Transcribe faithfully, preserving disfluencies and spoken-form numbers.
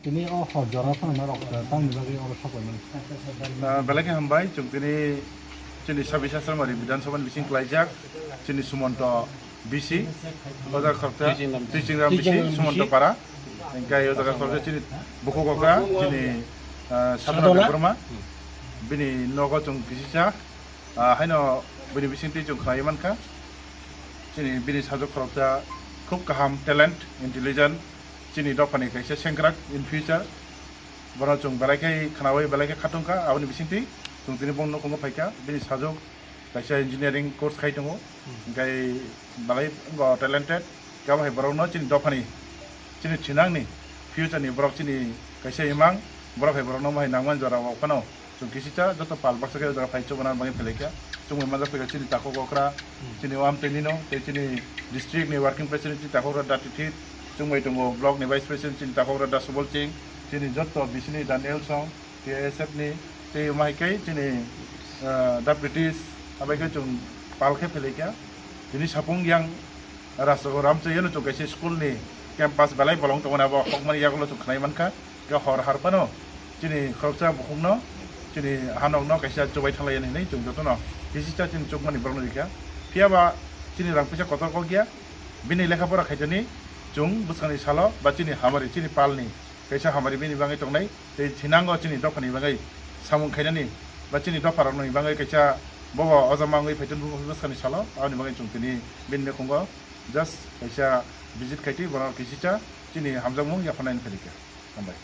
Tini o hor jora phano norok tangni bagwi oro sapai mano. Ah, belai khe hambai, chwng tini chini sabis Asramari Bidhan Sabha ni bising klaijak, chini Sumonto B C, o jaga khoroksa Twijingram B C, Twijingram B C, Twijingram B C. Sumonto Para, hingkai o jaga khoroksa chini bukhuk okra, chini, ah, Sadhana Sadhana. Debbarma, bini nogo chwng kisisa, ah, haino bini bisingtwi chwng khlaiwi mankha, chini bini sajwk khoroksa khub kaham, talent, intelligent, chini dophani kaisa sengkrak in future. Bono chwng belai khe khnaui belai khe khatungkha, aboni bisingtwi chwng tini bongni nukhungo phaikha, bini sajwk kaisa engineering course khai tongo, hingkai belai wngkha talented, khe abo hai borokno chini dophani, chini thinangni future ni borok chini kaisa imang, borok hai borokno mohai nangmani jora o phano chwng kisisa joto pal baksa khe o jora phai chubana bagwi phelaikha, chumui manjak phaikha chini takhuk okra, chini o amtwi nino, tei chini district ni working president chini takhuk okra Dati Thit, chumui tongo block ni vice president chini takhuk okra Da Subol Singh, chini joto bisini Daniel Song, T I S F ni, tei omo hai khe chini, ah, da British, abai khe chwng pal khe phelaikha. Tini sapung yang Rajnagar Ramchayano chwng kaisa school ni campus belai bolong tongmani abo hokmani yagulo chwng khnai mankha. Khe hor har phano chini khoroksa bukhukno, chini hanokno kaisa chubai thanglaiya hinwi chwng jotono kisisa chini chukmani borokno rikha. Phiyaba chini rang puisa kotor kok ya, bini lekha pora khaitani chwng bwskangni salo ba chini hamari, chini palni kaisa hamari bini bagwi tongnai. Tei thinango chini dophani bagwi samung khainani ba chini dopharokni bagwi kaisa bobo ojama wngwi phaitong bwskangni salo, aboni bagwi chwng tini bini nukhungo just kaisa visit khaitwi bono kisisa chini hamjakmung yapharnai wngkha. Hambai.